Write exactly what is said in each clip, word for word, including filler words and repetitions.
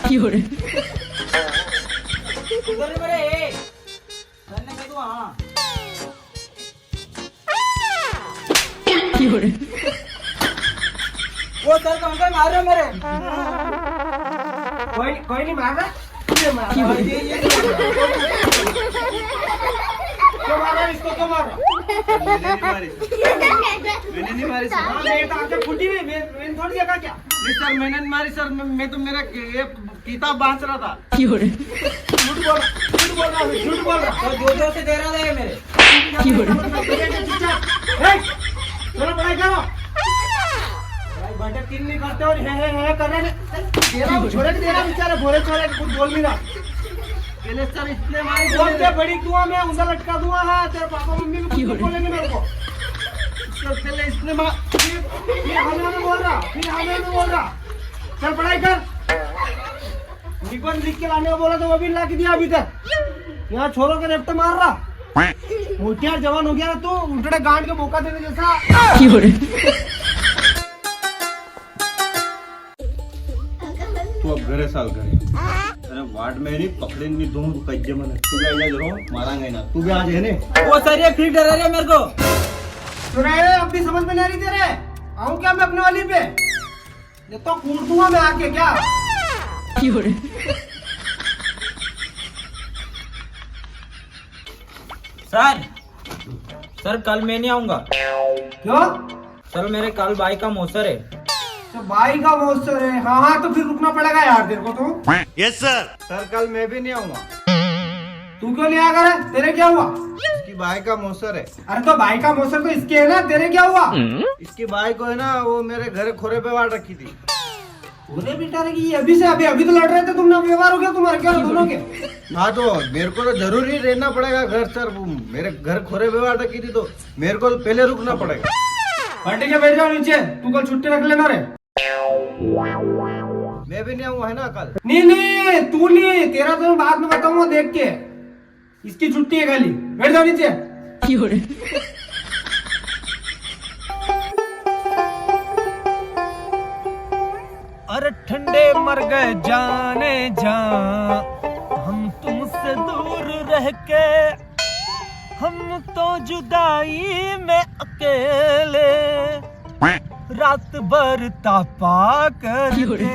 क्यों रे? उधर मेरे, ए। सर ने कह दूँ, हाँ। क्यों रे? वो सर तो अंकल मार रहे मेरे। कोई, कोई नहीं मार रहा। ये मार रहा। क्यों रे? ये, ये, ये। क्यों मार रहा है इसको, क्यों मार रहा है? मैंने नहीं मारी सर। मैंने नहीं मारी सर। हाँ, मैं तो आंखें फूटी हुई, मैं, मैंने थोड़ी देखा क्या? नहीं सर, मैंने नहीं मारी सर, मैं, मैं तो मेरा ये किताब बांच रहा था। क्यों रे? झूठ बोल, झूठ बोल रहा है, झूठ बोल रहा। तो जोर जोर से दे रहा था ये मेरे। क्यों रे? चुपचाप। ए, चलो पढ़ाई करो। भाई, बेटे तीन नहीं करते और हे, हे, हे कर रहे हैं। दे रहा हूँ, छोरे को दे रहा बेचारे, भोरे छोरे को कुछ बोल नहीं रहा। पहले सर इतने मारे बोलते बड़ी दुआ में उंगल लटका दूंगा, हाँ, तेरे पापा मम्मी भी कुछ बोलेंगे मेरे को। सर पहले इसने मार। फिर, फिर हमें भी बोल रहा, फिर हमें भी बोल रहा। चल पढ़ाई कर। निबंध लिख के लाने का बोला तो वो भी ला के दिया अभी तक। यहाँ छोरों के रेपटे मार रहा। मोटियार जवान हो गया ना तू, उल्टड़े गांड के मौका देने जैसा। क्यों रे? तू अब घरे साल घरे। अरे वार्ड में नहीं पकड़े नहीं दोनों को कज्जे मने। तू भी आ जा जरो, मारांगे ना। तू भी आ जाए ने। वो सर ये फिर डरा रहे मेरे को। सुना है, अब भी समझ में नहीं आ रही तेरे? आऊं क्या मैं अपने वाली पे? ये तो कूट दूंगा मैं आके क्या? क्यों रे? सर, सर, कल मैं नहीं आऊंगा। क्यों? सर, मेरे कल बाई का मौसर है। तो बाई का मौसर है? हाँ, हाँ, तो फिर रुकना पड़ेगा यार तेरे को तो। यस सर। सर, कल मैं भी नहीं आऊंगा। तू क्यों नहीं आएगा रे? तेरे क्या हुआ? इसकी बाई का मौसर है। अरे तो बाई का मौसर तो इसके है ना, तेरे क्या हुआ? इसकी बाई को है ना, वो मेरे घर खोरे पे वाड़ रखी थी। खोरे पे वाड़ रखी? अभी से, अभी, अभी तो लड़ रहे थे तुम ना, व्यवहार हो गया तुम्हारा क्या दोनों के? हाँ तो मेरे को तो जरूरी रहना पड़ेगा घर सर, वो मेरे घर खोरे पे वाड़ रखी थी तो मेरे को तो पहले रुकना पड़ेगा। फंटे के बैठ जाओ नीचे, तू कल छुट्टी रख लेना रे। मैं भी नहीं आऊंगा है ना कल। नहीं, नहीं, तू नहीं, तेरा तो मैं बाद में बताऊंगा देख के। इसकी छुट्टी है खाली, बैठ जाओ नीचे। क्यों रे? अरे ठंडे मर गए जाने जा, हम तुमसे दूर रह के, हम तो जुदाई में अकेले। रात भर तापा करते।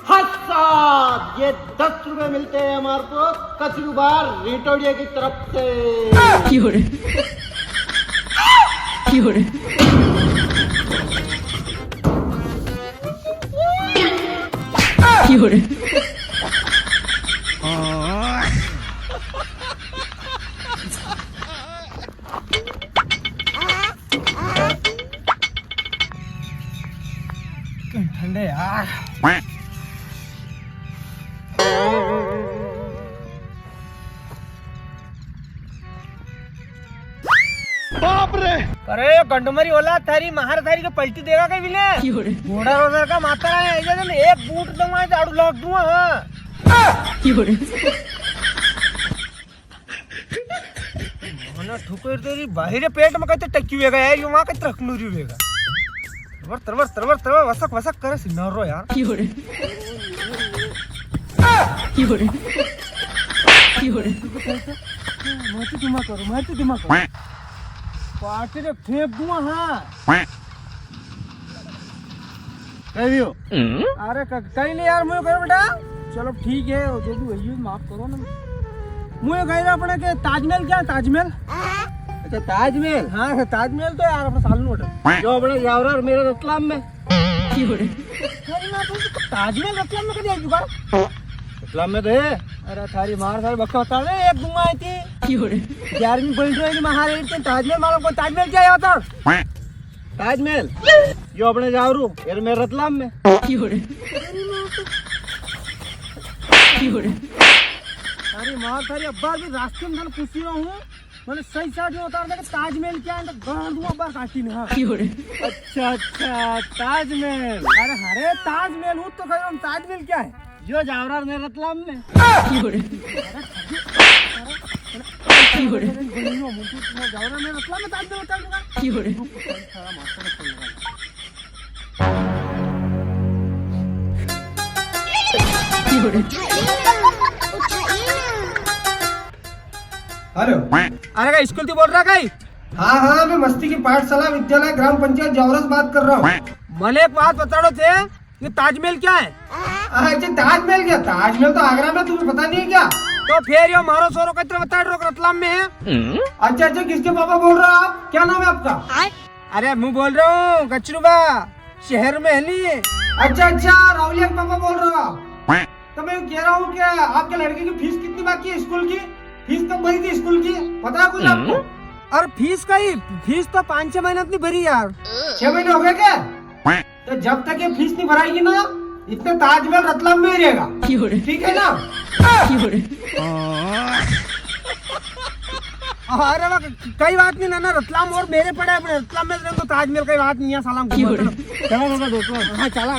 हाँ साहब, ये दस रुपए मिलते हैं हमारे को कचरूबार रिटोड़िया की तरफ से। क्यों रे? क्यों रे? क्यों रे? ठंडे यार। बाप रे! अरे गंडमरी ओला, थारी महार थारी के पलटी देगा कई बिले? घोड़ा रोजर का माता है, एक बूट दूंगा, झाड़ू लग दूंगा, हाँ। मने ठुकर तेरी बाहरे पेट में कहते टक्की वेगा यार, यो वहां कहते रखनूरी वेगा। तरवर, तरवर, तरवर, तरवर, वसक, वसक करे सिनारो यार। क्यों रे? क्यों रे? क्यों रे? मत दिमाग करो, मत दिमाग करो। पार्टी रे फेंक दूंगा, हाँ। कह दियो। अरे क-, कहीं नहीं यार, मुझे कहो बेटा। चलो ठीक है, जो भी हुई हो, माफ करो ना। मुझे कह रहा अपने के ताजमहल क्या, ताजमहल? अच्छा, ताजमहल? हाँ, ताजमहल तो यार अपना सालू होटल। जो अपने जावरा और मेरे रतलाम में। अरे ना, तो ताजमहल रतलाम में कभी आ चुका? रतलाम में तो है। अरे थारी मार, थारी बकवास बता रहे, एक दूंगा आई थी। ग्यारहवीं पढ़ रही थी, महाराज, ताजमहल मालूम को, ताजमहल क्या होता? ताजमहल, यो अपने जावरू, यार मैं रतलाम में। क्यों रे? क्यों रे? अरे मार थारी अब्बा, भी रास्ते में थाने पूछ रहा हूँ। बोले सही साइड में उतार दे कि ताजमहल क्या है, तो गांड दूंगा बार काटी ने, हाँ। अच्छा, अच्छा, ताजमहल। अरे, अरे, ताजमहल, हूँ तो कह रहा हूँ, ताजमहल क्या है? यो जावरा ने रतलाम में। जावरा ने रतलाम में ताजमहल उतार दूंगा। हेलो। अरे, का स्कूल थी बोल रहा कई? हाँ, हाँ, मैं मस्ती की पाठशाला विद्यालय ग्राम पंचायत जावरा से बात कर रहा हूँ। मने एक बात बताड़ो थे, ये ताजमहल क्या है? अच्छा, ताजमहल क्या? ताजमहल तो आगरा में, तुम्हें पता नहीं है क्या? तो फिर यो मारो सोरो कतरे बताड़ रो रतलाम में है? अच्छा, अच्छा, किसके पापा बोल रहे हो आप? क्या नाम है आपका? अरे, मैं बोल रहा हूँ गचरूबा, शहर में है नहीं। अच्छा, अच्छा, राहुलिया के पापा बोल रहे हो आप? तो मैं कह रहा हूँ कि आपके लड़के की फीस कितनी बाकी है स्कूल की? फीस तो भरी थी स्कूल की, पता है कुछ आपको? और फीस का ही, फीस तो पाँच छह महीना नहीं भरी यार। छह महीने हो गए क्या? तो जब तक ये फीस नहीं भराएगी ना, इतने ताजमहल रतलाम में ही रहेगा। ठीक है ना? अरे वाह, कई बात नहीं ना, ना, रतलाम और मेरे पड़े अपने, रतलाम में रहने दो, ताजमहल कई बात नहीं है, साला। चलो, चलो, दोस्तों। हाँ, चला।